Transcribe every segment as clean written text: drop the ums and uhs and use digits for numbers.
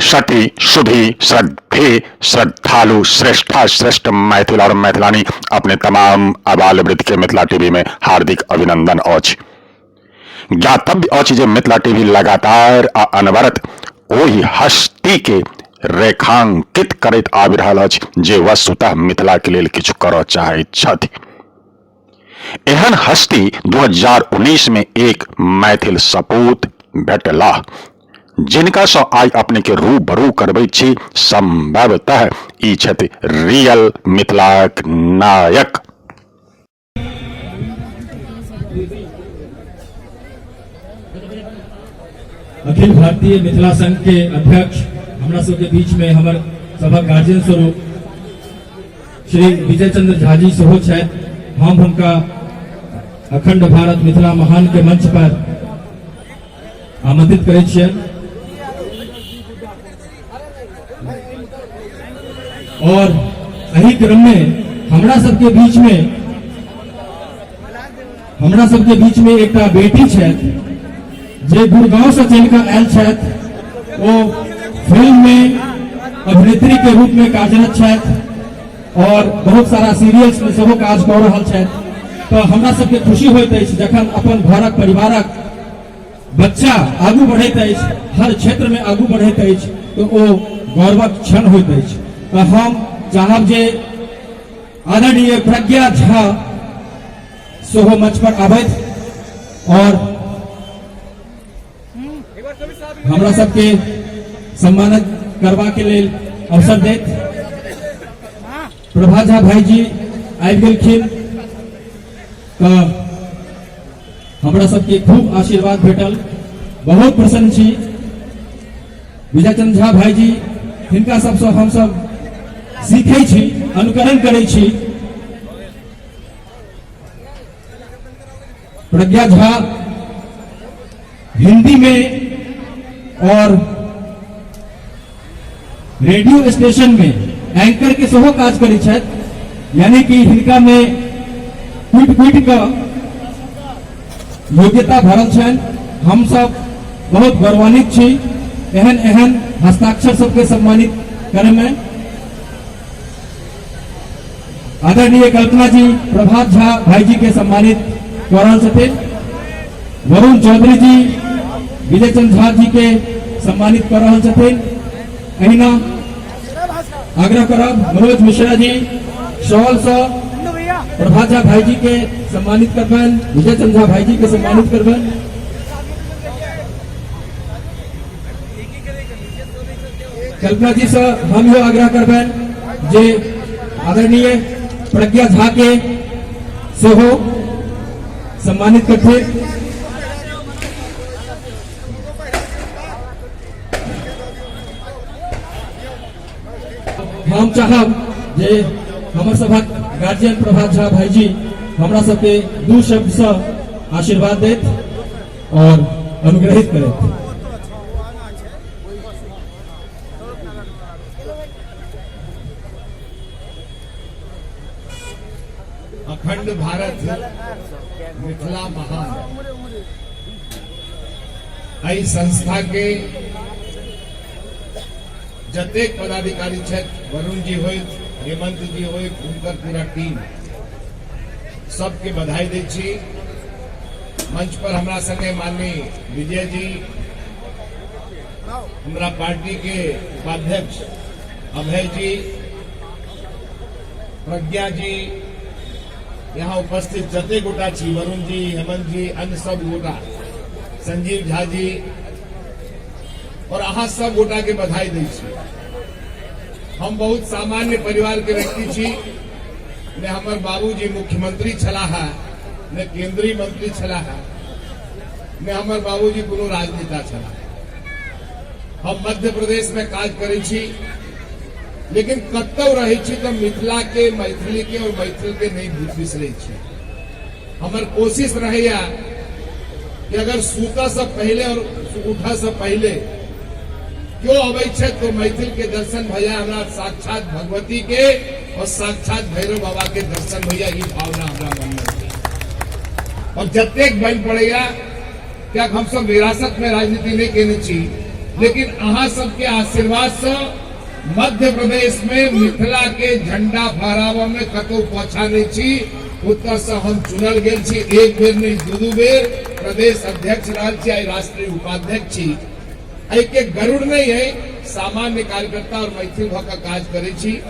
सती सुधी श्रद्धे श्रद्धालु श्रेष्ठा श्रेष्ठ मैथिल और मैथिलानी अपने तमाम आबाल वृद्ध के मिथिला टीवी में हार्दिक अभिनंदन अछि। ज्ञातव्य अछि जे मिथिला टीवी लगातार आ अनवरत ओहि हस्ती के रेखांकित करैत आबि रहल अछि जे वस्तुतः मिथिला के लेल किछु करऽ चाहैत छथि। एहन हस्ती 2019 में एक मैथिल सपूत भेटलाह जिनका सँ आइ अपने के रूबरू करबैत छी। संभवतः ई छथि रियल मिथिलाक नायक। अखिल भारतीय मिथिला संघ के अध्यक्ष हमरा सबके बीच में हमर सभक गार्जियन स्वरूप श्री विजय चंद्र झा जी सेहो छथि। हम हुनका अखंड भारत मिथिला महान के मंच पर आमंत्रित करै छियनि और एहि क्रम में हमरा सबके बीच में हमरा सबके बीच में एकटा बेटी छथि जे गुड़गांव से चलि कऽ आयल छथि। ओ फिल्म में अभिनेत्री के रूप में कार्यरत छथि और बहुत सारा सीरियल्स में सेहो काज कऽ रहल छथि। तऽ हमरा सबके खुशी होइत अछि जखन अपन घरक परिवारक बच्चा आगू बढ़ैत अछि, हर क्षेत्र में आगू बढ़ैत अछि, तऽ ओ गौरवक क्षण होइत अछि। तऽ हम चाहब जे आदरणीय प्रज्ञा झा सेहो मंच पर आबथि और हमरा सबके सम्मानित करबा के लेल अवसर देत। प्रभा झा भाईजी आबि गेलखिन तऽ हमरा सबके खूब आशीर्वाद भेटल, बहुत प्रसन्न छी। विजय चंद्र झा भाईजी, हिनका सबसँ हमसब सीखै छी, अनुकरण करै छी। प्रज्ञा झा हिंदी में और रेडियो स्टेशन में एंकर के सेहो काज करै छथि, यानी कि हिनका में कुटि कुटि कऽ योग्यता भरल छनि। हम सब बहुत गौरवान्वित छी एहन एहन हस्ताक्षर सबके सम्मानित करे में। आदरणीय कल्पना जी प्रभात झा भाईजी के सम्मानित कऽ रहल छथिन। वरुण चौधरी जी विजय चंद्र झा जी के सम्मानित कऽ रहल छथिन। एहिना आग्रह करब मनोज मिश्रा जी शॉल से प्रभात झा भाईजी के सम्मानित करबनि, विजय चंद्र झा भाईजी के सम्मानित करबनि। कल्पना जी से हम यो आग्रह करबनि जे आदरणीय प्रज्ञा झा के सेहो सम्मानित करथिन। हम चाहब जे हमर सभक गार्जियन प्रभात झा भाईजी हमरा सबके दू शब्द से आशीर्वाद देत और अनुग्रहित करत। अखंड भारत मिथिला महान एहि संस्था के जतेक पदाधिकारी छथि, वरुण जी होइत, हेमंत जी होइत, हुनकर पूरा टीम, सबके बधाई दै छी। मंच पर हमरा संगे माननीय विजय जी, हमरा पार्टी के उपाध्यक्ष अभय जी, प्रज्ञा जी, यहाँ उपस्थित जते गोटा छी, वरुण जी, हेमंत जी, अन्य सब गोटा, संजीव झा जी, और अहाँ सब गोटा के बधाई दै छी। हम बहुत सामान्य परिवार के व्यक्ति छी, ने हमर बाबूजी मुख्यमंत्री छलाह है, ने केंद्रीय मंत्री छलाह है, ने हमर बाबूजी कोनो राजनेता छलाह। हम मध्य प्रदेश में काज करै छी, लेकिन कतौ रहै छी तऽ मिथिला के, मैथिली के और मैथिल के नहीं बिसरै छी। हमर कोशिश रहैया कि अगर सूता से पहले और उठा से पहले क्यों अबै छै तो मैथिल के दर्शन भैया, हमरा साक्षात भगवती के और साक्षात भैरव बाबा के दर्शन भैया, ई भावना हमरा मन में छै। और जतेक बनि पड़ैया, क्या हम सब विरासत में राजनीति नहीं केने छी, लेकिन अहाँ सबके आशीर्वाद से मध्य प्रदेश में मिथिला के झंडा फहराबऽ में कतौ पाछा नहीं छी। उत्तर से हम चुनल गेल छी, एक बेर नहीं दू दू बेर प्रदेश अध्यक्ष रहल छी, आइ राष्ट्रीय उपाध्यक्ष छी। एहिके गरुड़ नहीं है, सामान्य कार्यकर्ता और मैथिल भऽ कऽ काज करै छी।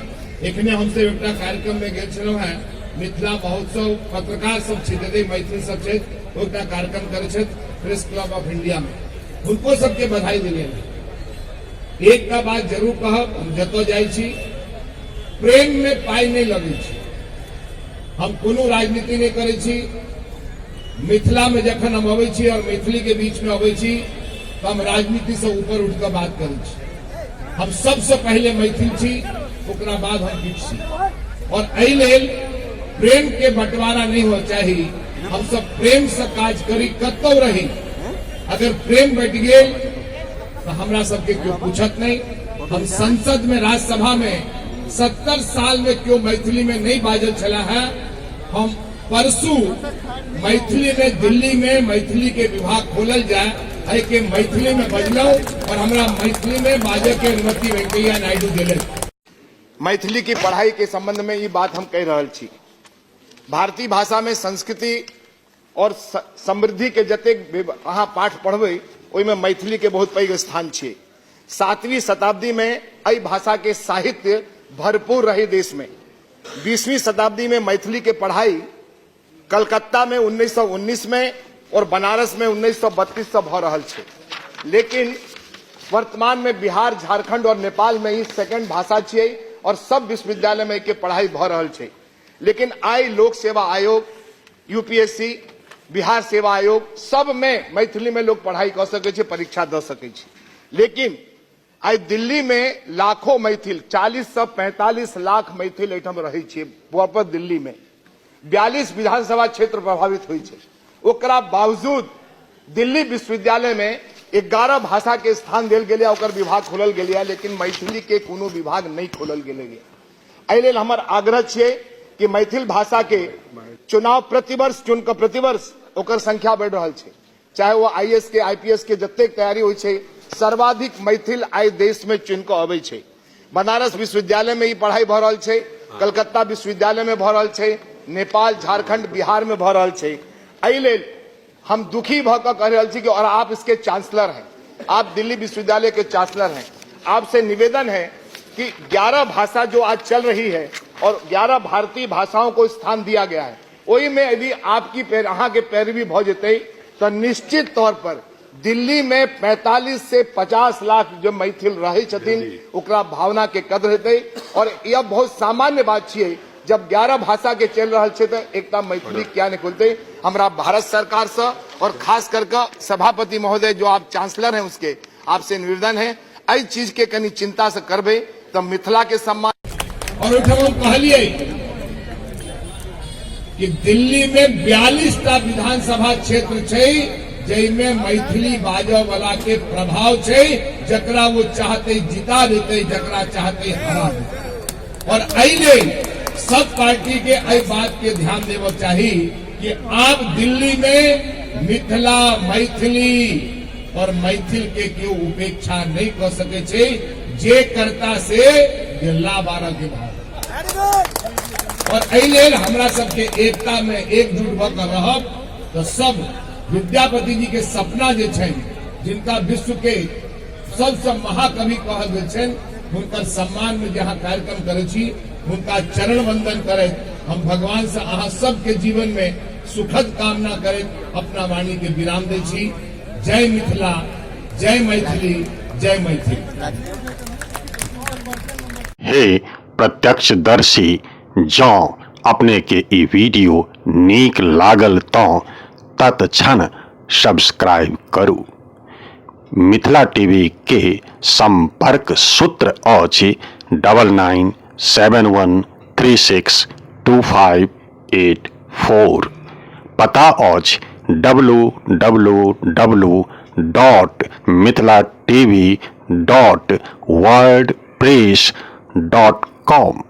एखने हमसब एकटा कार्यक्रम में गेल छलहुँ हेँ, मिथिला महोत्सव, पत्रकार सब छी, जते मैथिल सब छथि ओ एकटा कार्यक्रम करै छथि प्रेस क्लब ऑफ इंडिया में, हुनको सबके बधाई देलियनि। एकटा बात जरूर कहब, हम जतऽ जाइ छी प्रेम में पाइ नहि लगै छै, हम कोनो राजनीति नहि करै छी। मिथिला में जखन हम अबै छी और मैथिली के बीच में अबै छी तऽ हम राजनीति से ऊपर उठि कऽ बात करै छी। हम सबसे पहिले मैथिल छी, ओकरा बाद हम किछु छी। और एहि लेल प्रेम के बंटवारा नहीं हो चाही, हम सब प्रेम से काज करी, कतौ रही। अगर प्रेम बटि गेल तो हमरा सबके केओ पूछत नहीं। हम संसद में, राज्यसभा में 70 साल में केओ मैथिली में नहीं बाजल छला है। हम परसू मैथिली में दिल्ली में मैथिली के विभाग खोलल जाए, एहि के मैथिली में बजलहुँ और हमरा मैथिली में बाजय के अनुमति वेंकैया नायडू देलनि। मैथिली की पढ़ाई के संबंध में ये बात हम कह रहल छी। भारतीय भाषा में संस्कृति और समृद्धि के जतेक अहाँ पाठ पढ़बै ओहिमे मैथिली के बहुत पैघ स्थान छै। 7वीं शताब्दी में एहि भाषा के साहित्य भरपूर रही देश में। 20वीं शताब्दी में मैथिली के पढ़ाई कलकत्ता में 1919 में और बनारस में 1932 से भ रहल छै। लेकिन वर्तमान में बिहार, झारखंड और नेपाल में ही सेकेंड भाषा छियै और सब विश्वविद्यालय में के पढ़ाई भ रहल छै। लेकिन आइ लोक सेवा आयोग, यूपीएससी, बिहार सेवा आयोग सब में मैथिली में लोग पढ़ाई कऽ सकै छै, परीक्षा दऽ सकै छै। लेकिन आइ दिल्ली में लाखों मैथिल, 40 से 45 लाख मैथिल एहिठाम रहै छियै। प्रॉपर दिल्ली में 42 विधानसभा क्षेत्र प्रभावित होइ छै। ओकरा बावजूद दिल्ली विश्वविद्यालय में 11 भाषा के स्थान देल गेलै, ओकर विभाग खोलल गेलै, लेकिन मैथिली के कोनो विभाग नहीं खोलल गेलै। एहि लेल हमर आग्रह छियै कि मैथिल भाषा के चुनाव प्रतिवर्ष चुन कऽ प्रतिवर्ष ओकर संख्या बढ़ि रहल छै, चाहे वो आईएएस के, आईपीएस के जतेक तैयारी होइ छै, सर्वाधिक मैथिल आइ देश में चुनि कऽ अबै छै। बनारस विश्वविद्यालय में ई पढ़ाई भऽ रहल छै, कलकत्ता विश्वविद्यालय में भऽ रहल छै, नेपाल, झारखंड, बिहार में भऽ रहल छै। एहि लेल हम दुखी भऽ कऽ कहि रहल छी कि और आप इसके चांसलर हैं, आप दिल्ली विश्वविद्यालय के चांसलर हैं, आपसे निवेदन है कि 11 भाषा जो आज चल रही है और 11 भारतीय भाषाओं को स्थान दिया गया है, ओहि में यदि आपकी पैर, अहाँ के पैरवी भऽ जेतै तऽ निश्चित तौर पर दिल्ली में 45 से 50 लाख जो मैथिल रहै छथिन ओकरा भावना के कदर हेतै। और यह बहुत सामान्य बात छियै, जब 11 भाषा के चलि रहल छै तऽ एकटा मैथिली किया नहीं खुलतै। हमरा भारत सरकार से और खास करके सभापति महोदय जो आप चांसलर हैं उसके, आपसे निवेदन है एहि चीज के कनि चिंता से करबै तऽ मिथिला के सम्मान। और ओहिठाम हम कहलियै कि दिल्ली में 42 टा विधानसभा क्षेत्र छै जाहिमे मैथिली बाजऽ वाला के प्रभाव छै, जकरा वो चाहते जिता देते, जकरा चाहते हरा देते। और एहि लेल सब पार्टी के एहि बात के ध्यान देबऽ चाही कि आब दिल्ली में मिथिला, मैथिली और मैथिल के केओ उपेक्षा नहीं कऽ सकै छै, जे करता से गेला 12 के भाव। और एहि लेल हमरा सबके एकता में एकजुट भऽ कऽ रहब तऽ सब विद्यापति जी के सपना जे छनि, जिनका विश्व के सबसँ महाकवि कहल गेल छनि, हुनकर सम्मान में जे अहाँ कार्यक्रम करै छी, हुनका चरण वंदन करैत हम भगवान से अहाँ सबके जीवन में सुखद कामना करैत अपना वाणी के विराम दै छी। जय मिथिला, जय मैथिली, जय मैथिल। हे प्रत्यक्षदर्शी, जँ अपने के ई वीडियो नीक लागल तँ तत्क्षण सब्सक्राइब करू। मिथिला टीवी के संपर्क सूत्र अछि 9971362584। पता अछि W W W dot Mithila TV dot wordpress dot com.